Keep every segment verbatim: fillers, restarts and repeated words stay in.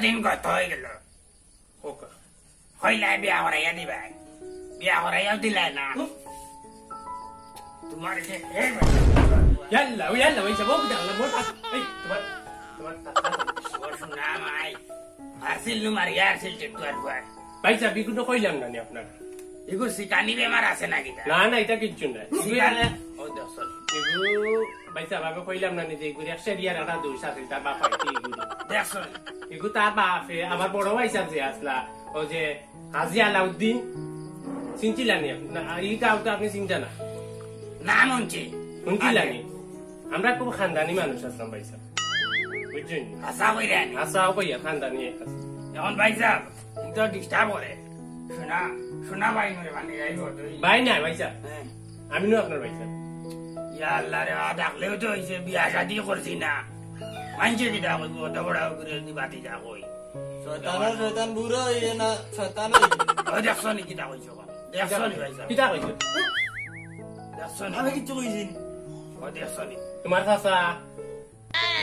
দিন কত অই গেল? ওকা। কইলায় বিয়া করাইয়া দিবায়, বিয়া করাইয়াও দিলায় না। তোমার যে, এ, ইয়াল্লা, ও ইয়াল্লা, ওই যে, ও বুঝা গেল, মোর পাশ, এই, তোমার, তোমার পাশ। ও সোনা মাই, আসিল নু মারিয়া আসিল টেটুয়ার বুয়ার। ভাইসাব, ইগু তো কইলাম না নি আপনার। ইগুর সিকানি বেমার আছে নাকি তার? না, না, ইটা কিচ্ছু নাই। সিকানি? ও, দেখছনি। ইগু, ভাইসাব, আমি কইলাম না নি যে ইগুর এক সেরিয়ার একটা দোষ আছে, তার বাপ আর কি ইগু। দেখছনি। ইগু তার বাপে, আমার বড় ভাইসাব যে আসলা, ও যে হাজী আলাউদ্দিন, চিনছিলা নি আপনি? না, ইটা তো আপনি চিনতা না। না, হুনছি। হুনছিলা নি? আমরা খুব খানদানি মানুষ আসলাম ভাইসাব। বুঝছনি? হাছা কইরা নি? হাছা কইয়া খানদানি এক আছে। এখন ভাইসাব, ই তো disturb করে। সোনা, সোনা ভাই মরে মানে যাইব তো। ভাই না, ভাইসাব। হ্যাঁ। আমি নু আপনার ভাইসাব। ইয়া আল্লাহ রে, আ, ডাকলেও তো অইছে, বিয়া শাদি করছি না। মানষে কিতা কইব, অত বড় করে দি বাতি যা কই। শয়তানর শয়তান বুড়া অইয়ে না, শয়তান অইয়ে। ও দেখছনি কিতা কইছে ওখানে? দেখছনি ভাইসাব? কিতা কইছে? দেখছনি? আমি কিচ্ছু কইছি নি। ও দেখছনি? তোমার চাচা।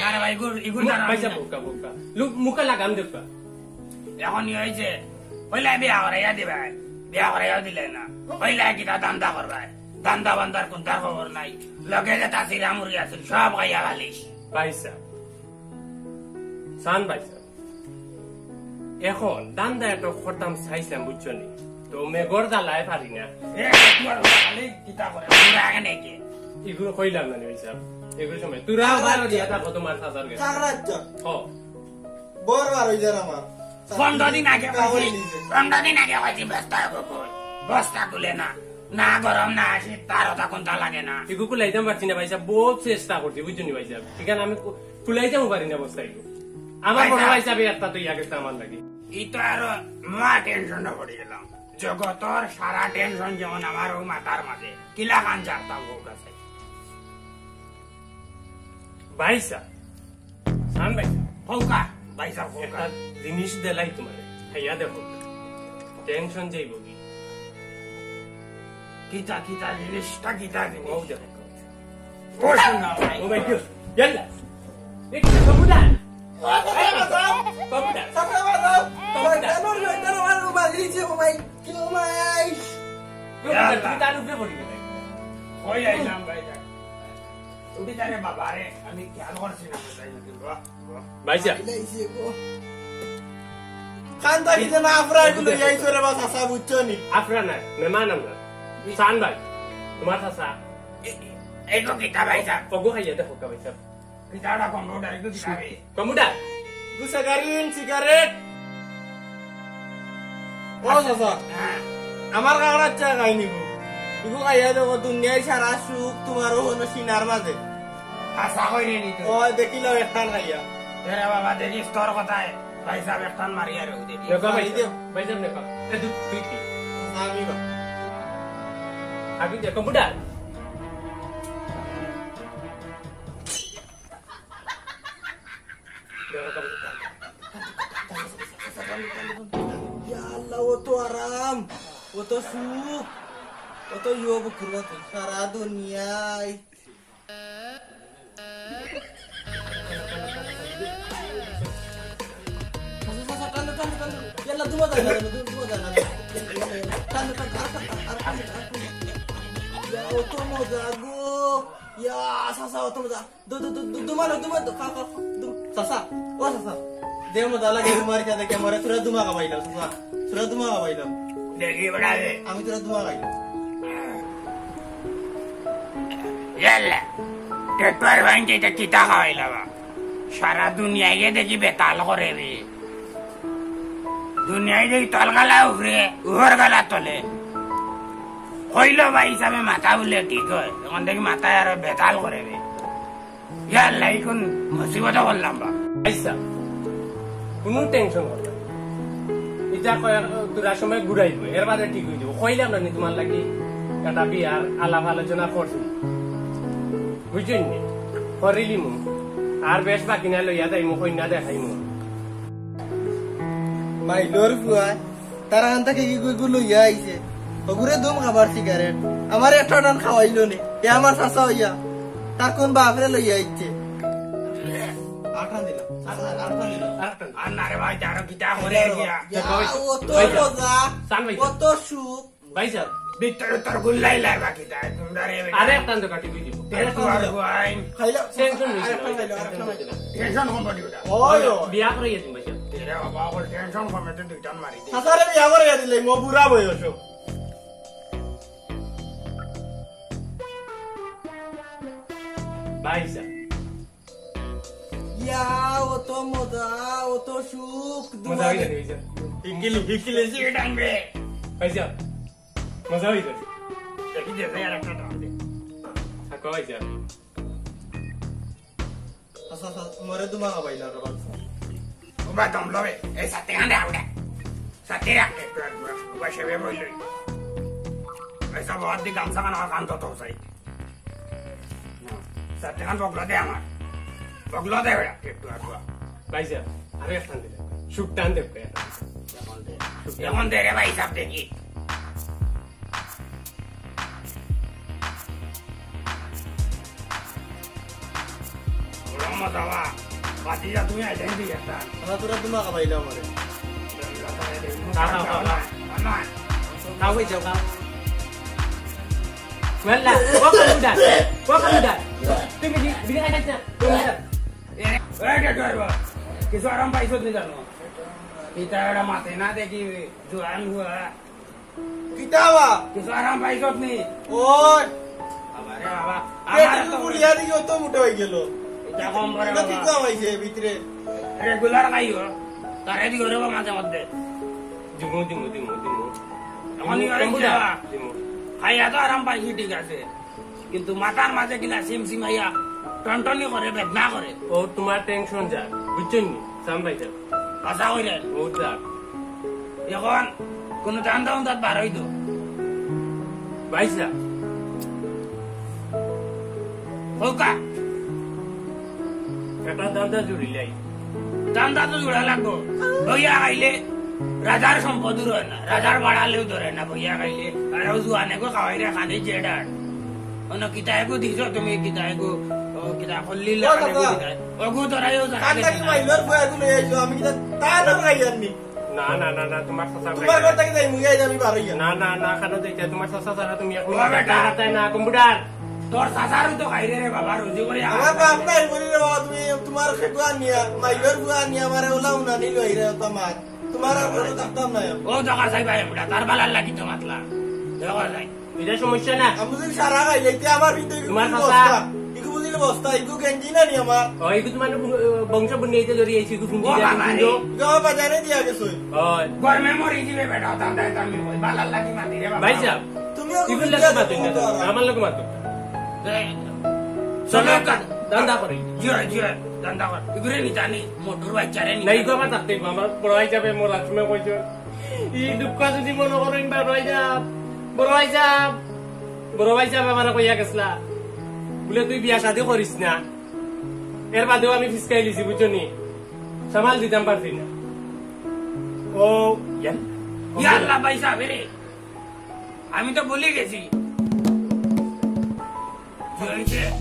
না রে ভাই, ইগুর, ইগুর মু-, দ্বারা আমি ভাইসাব, না। বোকা, বোকা। লু-, মুখে লাগাম দেউক্কা। এখন ই অইছে, কইলায় বিয়া করাইয়া দিবায়, বিয়া করাইয়াও দিলায় না। কইলায় কিতা ধান্দা করবায়, ধান্দা বান্দার কুন্তার খবর নাই। লগে যে তাসিরা মুড়ি আছিল, সব খাইয়া ফালিছ। ভাইসাব, চান ভাইসাব, এখন ধান্দা একটা করতাম চাইছিলাম, বুঝছনি? তো মেঘর জ্বালায় পারি না। এ, তোমার খালি কিতা করে? তোরা আগে নাকি? ইগুলো কইলাম না নি ভাইসাব। ইগুলো সময় তোরা বারো দিয়া থাকো তোমার চাচার গেছে। থাক রাজ্য। হ। বর বার অই যার আমার। পনেরো দিন আগে কাউরি কইছি, নিজে। পনেরো দিন আগে কইছি বস্তা কুকুর। বস্তা খুলে না। না গরম না শীত, তার ওটা কোনটা লাগে না। ইগু কুলাইতাম পারছি না ভাইসাব, বহুত চেষ্টা করছি, বুঝছনি ভাইসাব? এখানে আমি কু-, কুলাইতামও পারি না বস্তা ইগু। আমার বড় ভাইসাব। ভাইসাবে একটা তো ইয়া গেছে আমার লাগি। ই তো আরো মহা tension-ও পড়ি গেলাম। জগতর সারা tension যেমন আমার ও মাথার মাঝে। কিলা খান জানতাম ও কাছে। ভাইসাব, চান ভাইসাব। কউক্কা, ভাইসাব, কউক্কা। একটা জিনিস দিলাই তোমারে, খাইয়া দেখো। Tension যাইবো কি? কিতা, কিতা জিনিসটা, কিতা জিনিস? ও দেখো। ও সোনা ভাই। ও ভাই, কি? ইয়াল্লা। এ কি, কম্পিউটার? ও, চাচা, বাঁচাও। কম্পিউটার। চাচা, বাঁচাও। কম্পিউটার। শয়তানর, শয়তান আমার মারি দিছে, ও ভাই। কি, ও ভাই? কম্পিউটার, তুমি তার উপরে পড়ি গেলে। কই আইলাম ভাই, দেখ। তুমি জানে বাবা রে, আমি খেয়াল করছি না, কোথায় গেল, বাহ, বাহ। ভাইসাব। আইলাইছে গো। খান থাকি যে না আফরা এগুলো এই চলে বাস আসা বুঝছো নি? আফরা না, মেহমান আমরা। চান ভাই, তোমার চাচা। এ-, এগো কিতা ভাইসাব? ওগো খাইয়া দেখো কা ভাইসাব। কিতাটা কম্পিউটার একটু দিলাবে। কম্পিউটার? দু সিগারেট, সিগারেট। ও চাচা, হ্যাঁ। আমার কাকার চা খাই নিব। ইগু খাইয়া দেখো, দুনিয়ার সারা সুখ তোমার ও হলো সিনার মাঝে। হাছা কইরে নি তো। ও, দেখিলাও একটান খাইয়া। এরে বাবা, দেখিস তোর কথায়। ভাইসাব একটান মারি আর ওই দেখি। দেখো ভাই, খাই দেও। ভাইসাব দেখো। এ, দু-, দুই কি? আমি বা। আমি দেখো, বুড়া। ইয়া আল্লাহ, অত আরাম, অত সুখ, অত ইয়ো বুকুর মতো সারা দুনিয়ায়। টানো, টানো, টানো, টানো। ইয়াল্লা, ধুমা যায় না, ধুমা যায় না। টানো, টানো, আর টানো, আর টানো, আর টানো। ইয়া, অত মজা গো। ইয়া, চাচা, অত মজা। দু, দু, দু, দু, দুমা লো, দুমা, দু, খাও, খাও, খাও, দু, চাচা, ও চাচা, দে মজা লাগে দুমার খেতে দেখে মরে, তোরা দুমা খাবাইলাম, চাচা, তোরা দুমা খাবাইলাম। দেখি বেটা রে। আমি তোরা দুমা খাই। ইয়াল্লা, টেটুয়ার ভাইকে এটা কিতা খাওয়াইলা বা? সারা দুনিয়ায় দেখি বেতাল করে রে। দুনিয়ায় দেখি তল গালা উপরে, উহর গালা তলে। কইলো বা হিসাবে মাথা বুলে ঠিক হয়, এখন দেখি মাথায় আরো বেতাল করে রে। ইয়া আল্লাহ, ই কোন মুসিবতে পড়লাম বা? আচ্ছা, কোনো টেনশন করবে না। ইটা কয়, তোরা সময় ঘুরাইব, এর বাদে ঠিক হয়ে যাবো। কইলাম না নি তোমার লাগি, এটা বিয়ার আলাপ আলোচনা করছি, বুঝছেন নি? করিলিমু, আর বেশ বাকি না, লইয়া যাইমু, কইনা দেখাইমু। মাইলোর ফুয়া, তারা আনতা কি কি কই লইয়া আইছে? ওগুরে দম খাবার সিগারেট। আমার একটা টান খাওয়াইলো নে। এ আমার চাচা হইয়া। তার কোন বাপরে লইয়া আইছে? আঠান দিলাম। আঠান দিলাম। আর না রে ভাই, তারও কিতা করে গিয়া। ইয়া, অত মজা, অত সুখ। ভাইসাব। ভিতরে তোর গুল্লাই লাই বাকি তাই, তোমরা রে বেটা। আরে একটা তো কাটি কই দিব। টেনশন আর গুয়াইন। খাইলো। টেনশন নিস না, আরেকটা খাইলো, আরেকটা খাইলো। টেনশন কম পাবি ওটা। ওই, ওই। বিয়া করাইয়া দিম ভাইসাব। এরে বাবা, ওর টেনশন কমে তো দুইটান মারি দে। হাসারে বিয়া করাইয়া দিলে, মো বুড়া বয়স। ভাইসাব। ইয়া, অত মজা, অত সুখ, মজা হয়ে যাবে, ভাইসাব। হিকিলি, হিকিলি, সিগারেট আনবে। ভাইসাব, মজা হয়ে যাবে। দেখি দে, ভাই, আর একটা টান দে। থাকো, ভাইসাব। আচ্ছা, আচ্ছা, মরে দুমা খাবাই না, রবার্ট। ও বা দম লবে, এই সাথে গান দে, আউড়া। সাথে রাখ, একটু আর ঘুরা। ও বা সেবে বই লই। এই সব হাত দি গামছা খান আর কান তো তো চাই। সাথে গান বগলা দে আমার। বগলা দে ওরা, একটু আর ঘুরা। ভাইসাব, আরে এক টান দে। সুখ টান দে, ভাই। এখন দে। এখন দে রে ভাইসাব দেখি। ওরা মজা বা। বাতি যা তুমি আইলেন দি একটা। আমরা তোরা দুমা খাবাইলাম আমারে। না, না, না, না। খাও, খাও। ওয়াল্লা, ও কম্পিউটার, ও কম্পিউটার। তুমি বি-, বিড়ি খাইছ না? কম্পিউটার। এ, এ, ড্রাইভার। কিছু আরাম পাইছত নি জানো? ইতা ওরা মাতে না দেখি, জোয়ান হুয়া। কিতা বা? কিছু আরাম পাইছত নি? ওই। বাবা রে বাবা, পেট আমার তো ফুলিয়া দিকে অত মোটা হয়ে গেল। এটা কম করে এটা বাবা। ঠিক কাম হইছে ভিতরে। রেগুলার খাইও। তারে দিও রে বাবা মাঝে মধ্যে। দিমু, দিমু, দিমু, দিমু। এখন দিও রে কম্বুটা। বাবা। দিমু। খাইয়া তো আরাম পাইছি, ঠিক আছে। কিন্তু মাথার মাঝে কিলা সিমসিমাইয়া টনটনি করে, বেদনা করে। ও তোমার টেনশন যা, বুঝছেন নি? সাম ভাই যা। আশা করেন। ও যা। এখন কোন ধান্দা উন্দাত বার হইতো। ভাইসাব। হোকা। একটা ধান্দা জুড়িলাই। ধান্দা তো জুড়া লাগবো। বইয়া খাইলে রাজার সম্পদ রয় না, রাজার বাড়ালেও ধরে না, বইয়া খাইলে। আর ও জুয়ানে গো খাওয়াই রে খানি জেডার। অন্য কিতা এগো দিছো তুমি, কিতা এগো, ও কিতা খল্লিল ও খানে দাদা। কিতা। ওগো ধরাইও জানে কান্দারি না। মাইলর বয়া গুলো এই যে আমি কিতা তা না খাই জানি। না, না, না, না, তোমার চাচা তোমার খাইছে। ঘর থেকে যাই মুই যাই আমি বারো ইয়া। না, না, না, খানো দেখে তোমার চাচা ছাড়া তুমি এখন ও বেটা। খাতায় না, কম্পিউটার। তোর চাচারও তো খাইরে রে বাবা, রুজি করে আমার বাপ নাই বলি রে বাবা, তুমি তোমার খেগুয়া নিয়া, মাইলর গুয়া নিয়া আমারে ওলা উনা নিল এই রে তোমার। তোমার আর কোনো থাকতাম না আমি। ও জায়গা চাই ভাই, বেটা, তার বালার লাগি তো মাতলা। জায়গা চাই। এটা সমস্যা না। আমি যদি সারা খাই যাইতে আমার ভিতরে তোমার ইগু চাচা। বস্তা, ইগু বুঝিলে বস্তা, ইগু গেঞ্জি না নি আমার। ও, ইগু তোমার বংশ বুনিয়ে ধরে এই ইগু ফুঞ্জি ও দিয়া বাবা রে। ফুঞ্জো। ইগু আমার বাজারে দিয়া গেছে। ও। গরমে মরি দিবে বেটা, তার দায় আমি কই, বালার লাগি মাতি রে বাবা। ভাইসাব, তুমিও ইগুর লগে মাতো না, আমার লগে মাতো। এই, চলো, চলো, কা-, ধান্দা করি। জি অয়, জি অয়, ধান্দা কর। ইগুরে নিতানি, মোটর বাচ্চারে না, নিতানি। ইগু আমার থাকতে, আমার বড় ভাই যাবে, মোর রাসমে কইছো। ই দুঃখ যদি মনে করেন, বড় ভাই সাহেব, বড় ভাই সাহেব, বড় ভাই সাহেব আমারে কইয়া গেছলা, বুলে, "তুই বিয়া শাদি করিস না।" এর বাদেও আমি ফিসকাই লিছি, বুঝছো নি? সামাল দিতাম পারছি না। ও, ইয়ান। ইয়া আল্লাহ, ভাই সাহেব, এরে। আমি তো ভুলি গেছি। কি হইছে?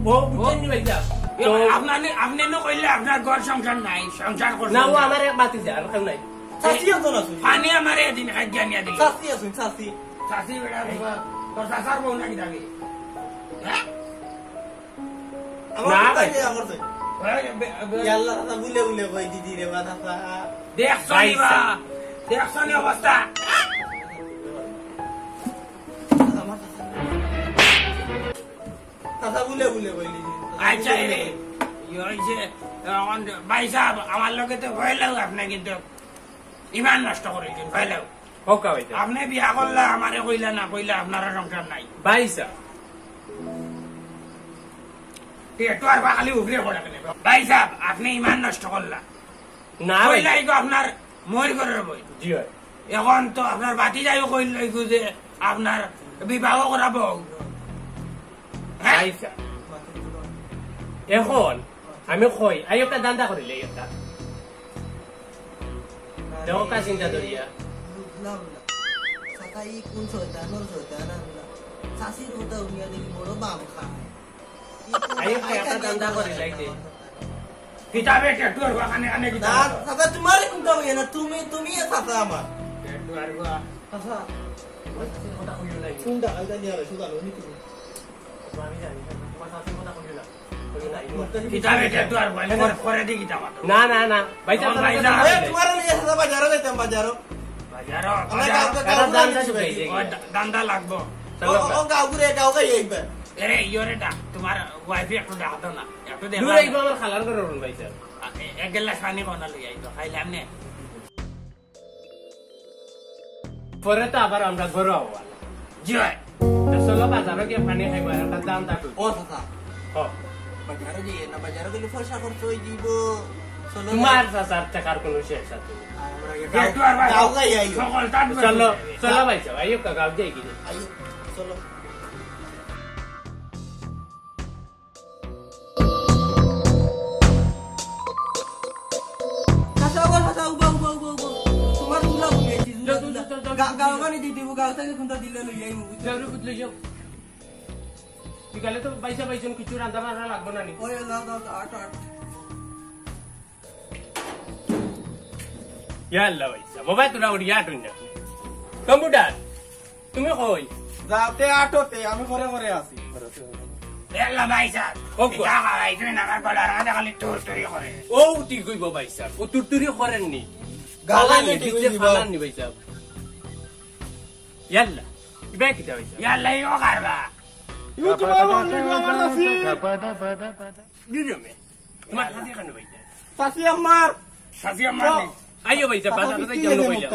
ও, বুঝছেন নি ভাইসাব? এ, তো আপনি, আপনি না কইলে আপনার ঘর সংসার নাই, সংসার করছেন না, ও না। আমার এক ভাতিজা, আর কেউ নাই। চাচি আছইন, আছইন। পানি আমারে এদিন খাই জানিয়া দিল। চাচি আছইন, চাচি। চাচি বেটা বাবা, তোর চাচার বউ নাকি দাবি? হ্যাঁ? আমার না, ভাই। বিয়া করছে। ওই বে-, বে-, ইয়াল্লা, চাচা, বুলে বুলে কই দিদি রে বা, চাচা। দেখছো নি বা? ভাইসাব। দেখছো নি অবস্থা? আমার চাচা। চাচা বুলে বুলে কই দিদি। আচ্ছা, বুলে এই, বুলে। ইয়ে হইছে, এখন ভাইসাব, আমার লগে তো হইলেও আপনি কিন্তু ইমান নষ্ট করে দিন, হইলেও। হোক ভাইসাব। আপনি বিয়া করলা, আমারে কইলা না, কইলা আপনারা সংসার নাই। ভাইসাব। এ, একটু আর বা খালি উপরে পড়ে কেনে? ভাইসাব, আপনি ইমান নষ্ট করলা। না, কইলা ভাই। ইগো আপনার মইর ঘরের বউ। জি অয়। এখন তো আপনার ভাতিজাইও কইল ইগো যে আপনার বিবাহ করাবো। হ্যাঁ? ভাইসাব। এখন আমি কই, আই একটা ধান্দা করিলে একটা। দেখো কা চিন্তা ধরিয়া। বুঝলাম না। চাচা, ই কোন শয়তানর শয়তান আনলা? চাচির কথা হুনিয়া দেখি বড় বাম খায়। ই কোন আই একটা, একটা ধান্দা করিলে এই যে। কিতাবে ট্যাটু আর কানে কানে কিতা? না, চাচা, তোমারে কোনটা হইয়া না, তুমি, তুমি আর চাচা আমার। ট্যাটু আর বা। চাচা, কোনটা হইল না? কোনটা? আলদা নিয়ে আলো, সুদা লো, নি তুমি। তো আমি জানি না, তোমার শাশুড়ি কথা কইল না। কইল না, এই কিতাবে ট্যাটু আর বা, করে, করে দি কিতা মাত্র। না, না, না, ভাই সাহেব, এখন ভাই সাহেব। এ, তোমারে নিয়ে চাচা বাজারো যাইতাম, বাজারো। বাজারো, আমরা বাজারো। গাঁও, গাঁও, এটা গাঁও দান্দা গাঁও শুকাই দিয়ে। ও, দা-, দান্দা লাগবো। চলো, ও, ও, গাঁও ঘুরে, গাঁও গাই একবার। এরে, ইয়োরে ডাক, তোমার ওয়াইফে একটু ডাক দাও না। একটু দেখো দূর না। এইগো আমার খালার ঘরর ভাই সাহেব। আ, এ-, এক গ্লাস পানি কোনা লই আইতো, খাইলাম নে। পরে তো আবার আমরা ঘরো আওয়া। জি ভাই। তো চলো বাজারো গিয়া পানি খাইবো, একটা দাম থাকো। ও চাচা। হ। বাজারো গিয়ে না, বাজারো গেলে পয়সা খরচ হয়ে দিব। চলো তোমার না। চাচার টাকার কোনো শেষ আছে না। আর আমরা গিয়ে একটু আর ভাই। গাও গাই আইও। সকল তার চলো, চলো ভাই সাহেব, আইও কা গাও যাই কি। আইও, চলো। চাচা, ও চাচা, উবা, উবা, উবা, উবা। তোমার তুলা ভুলে আছি, তুলা, যাও, তুলা। যাও, যাও, যাও, গা-, যাও। গাও গানি দিতে, গাও থেকে কোনটা দিলে লই যাই, বুঝছো? যাও, যাও, যাও। বিকালে তো বাইসা বাইজন কিছু রান্না বান্না লাগবো না নি? ওই, যাও, যাও, যাও, আটো, আটো। ইয়া আল্লাহ ভাই সাহেব, বাবা তোরা উড়িয়া আটুন না। কম্পিউটার, তুমি কই? যাতে আটোতে, আমি ঘরে ঘরে আছি। এ আল্লাহ ভাই সাহেব, ও গো। ইটা খাওয়াই, তুই না আমার গলার মাঝে খালি তুর তুরি করে। ও ঠিক হইব ভাই সাহেব, ও তুর তুরি করেননি। গালাই ফালাননি, ঠিক হইব। ফালাননি ভাই সাহেব। ইয়াল্লা, ইবাই কিতা ভাই সাহেব? ইয়াল্লা, ইও কারবা। ইও তোমার অন্য আমার আছি। দিদি মে, তোমার সাথে কেন ভাই সাহেব? সাথে আমার। সাথে আমার তো নেই। আইও ভাই সাহেব, বাজারে যাই, কেমন কইলাম?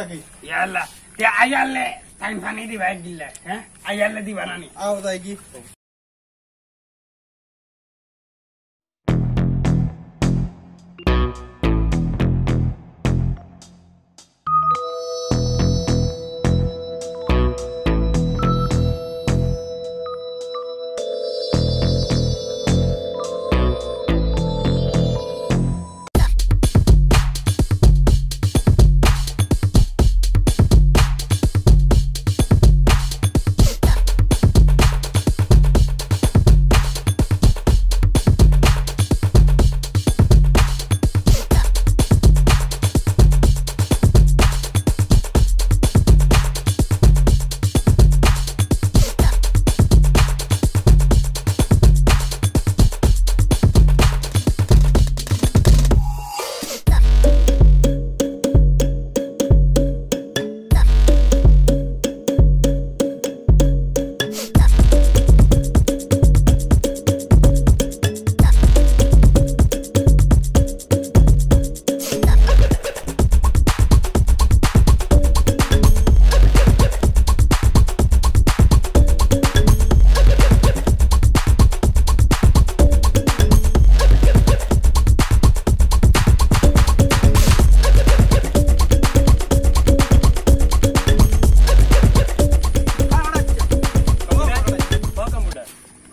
ইয়াল্লা, তে আইয়ালে, টাইম পানি দিবা এক গিল্লা, হ্যাঁ? আইয়ালে দিবা না নি? আও যাই কি?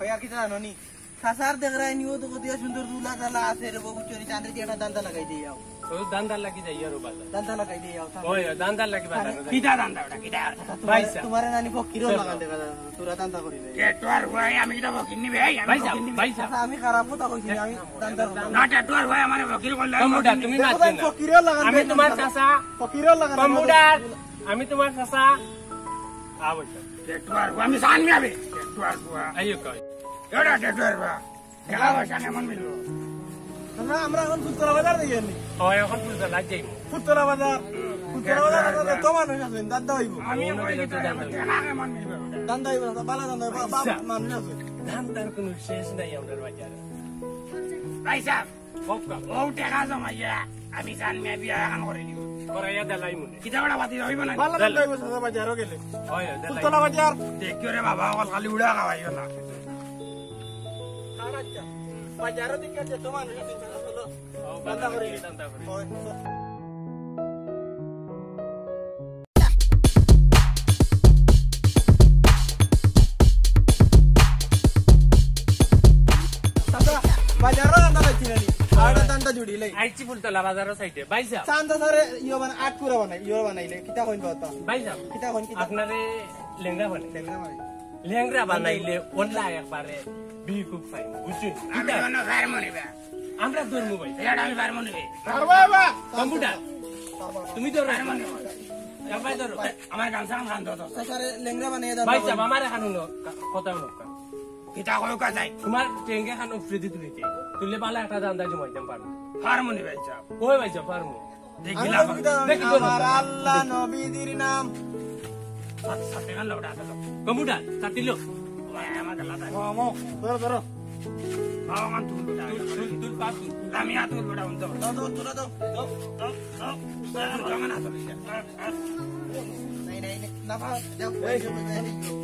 ওই আর কিতা জানো নি? চাচার দেখরায় নিও তো কতিয়া সুন্দর দুলা দালা আছে রে, বউ চুরি চান্দে দিয়ে একটা দান্দা লাগাই দিয়ে যাও। ও দান্দার লাগি যাই আর বাজার। দান্দা লাগাই দিয়ে যাও। ওই দান্দার লাগি বাজার। আরে, কিতা দান্দা ওটা, কিতা? চাচা, তোমারে, ভাই সাহেব। তোমারে নানি ফকিরও লাগান দেখা যায়। তোরা দান্দা করি নাই। এ তো আর ভাই, আমি কিতা ফকির নি ভাই, আমি ভাই সাহেব, ফকির নি। ভাই সাহেব। চাচা, আমি খারাপ কথা কইছি না, আমি দান্দা করলাম। না, তে তো আর ভাই, আমার ফকির করলে কম্পিউটার, তুমি দেখো মাতবে ভাই, না। ফকিরও লাগান কম্পিউটার, দেখা যায়। চাচা। ফকিরও লাগান দেখা যায়। কম্পিউটার, আমি তোমার চাচা। আ, বলছো। তে তো আর ভাই, আমি জানি না বে। তে তো আর ভাই। আইও কই। এরা তে তো আর ভাই। টাকা পয়সা কেমন মিলবো? না, আমরা এখন ফুলতলা বাজার যাই আনি। ও, এখন ফুলতলা যাইমু। ফুলতলা বাজার, ফুলতলা বাজার, বাজার তো মানুষ আছে, দান্দা হইব। আমি কই যে টাকা কেমন মিলবো? দান্দা হইব, বালা দান্দা হইব, বাপ আচ্ছা। মানুষ আছে। দান্দার কোনো শেষ নাই আমরার বাজারে। ভাই সাহেব, কক্কা। ও টাকা জমাইয়া, আমি জান মিয়া বিয়া এখন করে দিব। করাইয়া দিলাই মনে। কিতা বড় বাতি হইব না? বালা দান্দা হইব, সাদা বাজারও গেলে। হয়, হয়, দিলাই। ফুলতলা বাজার। দেখিও রে বাবা, অকল খালি উড়া খাওয়াইও না। আর আচ্ছা, বাজারও দেখে আছে, তো মানুষ আছে, চলো। ও, বাজার করে। বাজার করে। ওই, তো। চাচা, বাজারও দান্দা লাগছে না নি? আর একটা দান্দা জুড়ি লাই। আইছি ফুলতলা বাজারও সাইডে। ভাই সাহেব। চান্দা ধরে ইয়ো বানা-, আটকুরা বানাই, ইয়ো বানাইলে। কিতা কইন বাবা? ভাই সাহেব। কিতা কইন, কিতা? আপনারে লেংড়া বানাই। লেংড়া বানাই। লেংড়া বানাইলে ওলা একবারে বিকুপ পাই। বুঝছেন? আমি কিতা? অন্য খার মনে বা। আমরা ধরমু ভাই। এটা আমি পারবো না রে। পারবা, বাবা। কম্পিউটার। তুমি ধরো। পারবো না। যাও ভাই ধরো। আমার গামছা খান খান ধরো। স্যার, লেংড়া বানিয়ে দাও। ভাই সাহেব, আমার এখানে লো, কা-, কথা হলো কা। কিতা কয় কা যাই? তোমার টেঙ্গে খান ফ্রিতে তুলিতে। তুললে বালা একটা দান্দা জমাইতাম পারবো। পারবো না ভাই সাহেব। ওই ভাই সাহেব, পারবো। দেখিলাম। দেখি তো। আমার আল্লাহ নবীজির নাম। সাত, সাত টাকা লোটা আছে তো। কম্পিউটার, সাত দিলো। ভাই, আমার গলা দাও। মামু, ধরো, ধরো। বাবা, আমার তুল, তুল, তুল, তুল, পা তুল। লামিয়া তুল, বেটা, উন তো। দাও, দাও, তুলে দাও। দাও, দাও, দাও। দাও, দাও, আমার হাতে দিছে। নাই, নাই, নাই। না, বাবা, যাও, এই। যাও, যাও, যাও।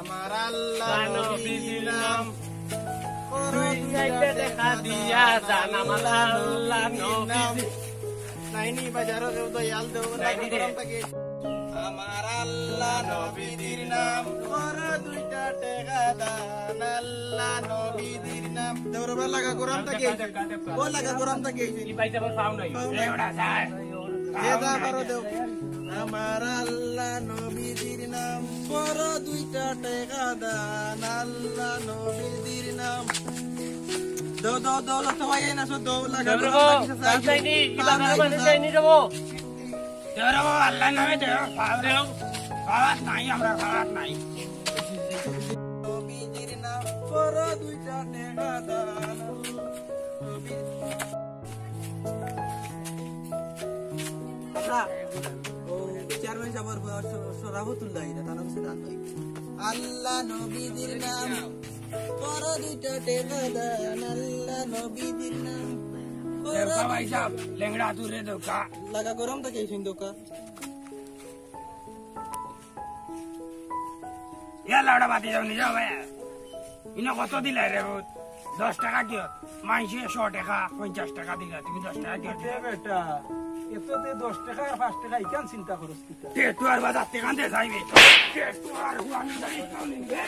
আমার আল্লাহ নবীজির নাম। দুই সাইডে দেখা দিয়া যান আমার আল্লাহ নবীজির নাম। নাইনি বাজারো কেউ তো ইয়াল দেও, নাইনি রে। গরম থাকে। আমার আল্লাহ নবীজির নাম, বড় দুইটা টেকা দান, আল্লাহ নবীজির নাম। দেওরবা লাগা গরম থাকে। ও লাগা গরম থাকে। এই ভাই, আমার পাও নাই। পাও নাই। এ ওটা যায়। এ দা বারো দেও। আমার আল্লাহ নবীজির নাম, বড় দুইটা টেকা দান, আল্লাহ নবীজির নাম। দো, দো, দো, দো, সবাই এই না, সব দো, লাগা, দো, দো, দো, দো, চাইনি, কি বাবা, মানে চাইনি যাবো। দে রে বাবা, আল্লাহর নামে দে, পাওয়ার নাই, আমরা পাওয়ার নাই। নবীজির নাম, বড় দুইটা টেকা দান। আচ্ছা, ও চেয়ারম্যান সাহেবের বয়স সরাফতুল্লাহ, এটা তার হচ্ছে দান ভাই। আল্লাহ নবীজির নাম, বড় দুইটা টেকা দান, আল্লাহ নবীজির নাম। ধোকা ভাই সাহেব, লেংড়া তুলে ধোকা। লাগা গরম থাকে এই সিন ধোকা। ইয়া লাউড়া বাতি যাও, নিজে ভাই। ইনো কত দিলাই রে বুত? দশ টাকা কিয়ত? মাইনষে একশো টাকা, পঞ্চাশ টাকা দিলা, তুমি দশ টাকা কিয়ত? এ বেটা, এত দে দশ টাকা আর পাঁচ টাকা, ইখান চিন্তা করস কিতা? তে তুই আর বাজার থেকে আনতে চাইবে। তে তুই আর হুয়া আমি জানি না, নিবে।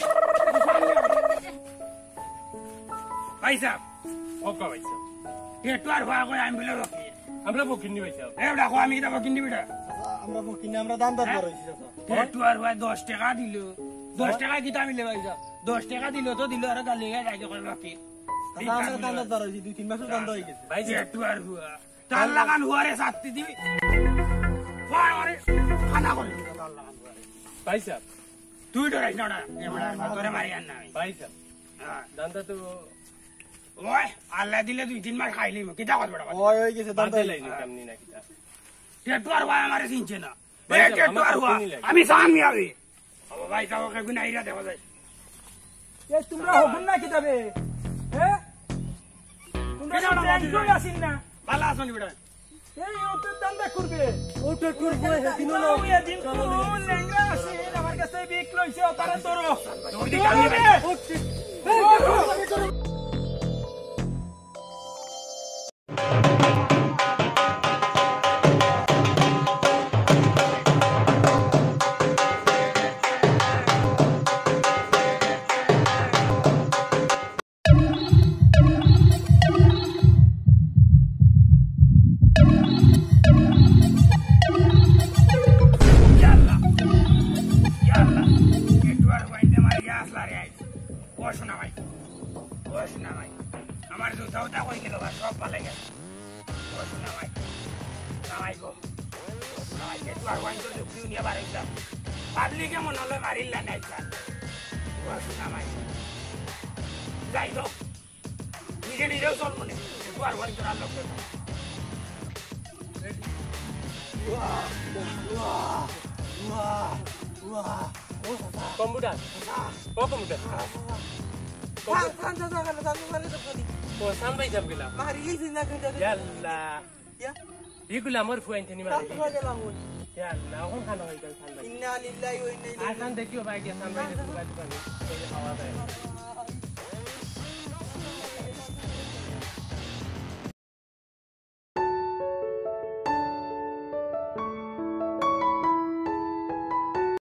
ভাই সাহেব, ওকা ভাই সাহেব। তে তুই আর হুয়া কই আমি বলে রাখি। আমরা ফকিন্নি ভাই সাহেব। এ বেটা, কো আমি কিতা ফকিন্নি বেটা? আমরা ফকিন্নি, আমরা দান্দাত বার অইছি, চাচা। তে তুই আর হুয়া দশ টাকা দিল। দশ টাকা কিতা মিলে ভাই সাহেব? দশ টাকা দিল তো দিল, আর গালি গাই যাইতে কই ফকির। চাচা, আমরা দান্দাত বার অইছি, দুই তিন মাসের দান্দা অই গেছে। ভাই সাহেব। তে তুই আর হুয়া। তার লাখান হুয়ারে শাস্তি দিবি। হুয়া আমারে খানা করে দিবি, তার লাখান হুয়ারে। ভাই সাহেব। তুই ডরাইস না, ওটা, এ বেটা, তোরে মারি আর না আমি। ভাই সাহেব। হ্যাঁ। দান্দা তো ওই, আল্লাহ দিলে দুই তিন মাস খাইলি, কিতা করবে ওটা? ওই, ওই গেছে, দান্দা বাদে অই লাইনি, গেছে। কামনি না কিতা। তে তুয়ার ভাই আমারে চিনছে না। ভাই এ, সাহেব, তে আমার তুয়ার কামনি ভাই। লাগে। আমি সামনে আবি। ও ভাই সাহেব, ওকে গুনাইরা দেখা যায়। এ, তোমরা হগুন না কিতা বে? হ্যাঁ? তোমরা কিতা ওটা টেনশন মারবি? আছিস না? ভালা আছনি বেটা? এই অটোর ধান্দা করবে। অটো করবো, এদিনও না। ওই এদিন কোন লেংড়া আছে, আমার কাছে বিক লইছে, অতারে ধরো। ওই দিকে আমি ধরো। ইয়াল্লা, ইয়াল্লা, পেটুয়ার বাইতে মারি আসলা রে আইজ। ও সোনা ভাই, ও সোনা ভাই, আমার জুতা উতা কই গেল বা, সব ফালাই গেল। ও সোনা ভাই, সোনা ভাই গো, সোনা ভাই, পেটুয়ার বাইতে যুক্তি নিয়ে বাড়াইছিলাম। পাবলিকে মনে হলো মারিল্লা নাই স্যার। ও সোনা ভাই, যাই হোক, নিজে নিজেও চল মনে, একবার ওয়ান করার লোক। কম্পিউটার। ও কম্পিউটার। ও সান ভাই যাব গেলা। ইয়াল্লা। ইগুলা আমার ফুয়াইন থানি মারি। ইয়াল্লা, অখন খানা অই গেল সান ভাই। ইন্না লিল্লাহি ওয়া ইন্না ইলাইহি। আসান দেখিও ভাই, গিয়া সান ভাই, দোকান, দোকান। এই যে খাওয়া দাওয়া।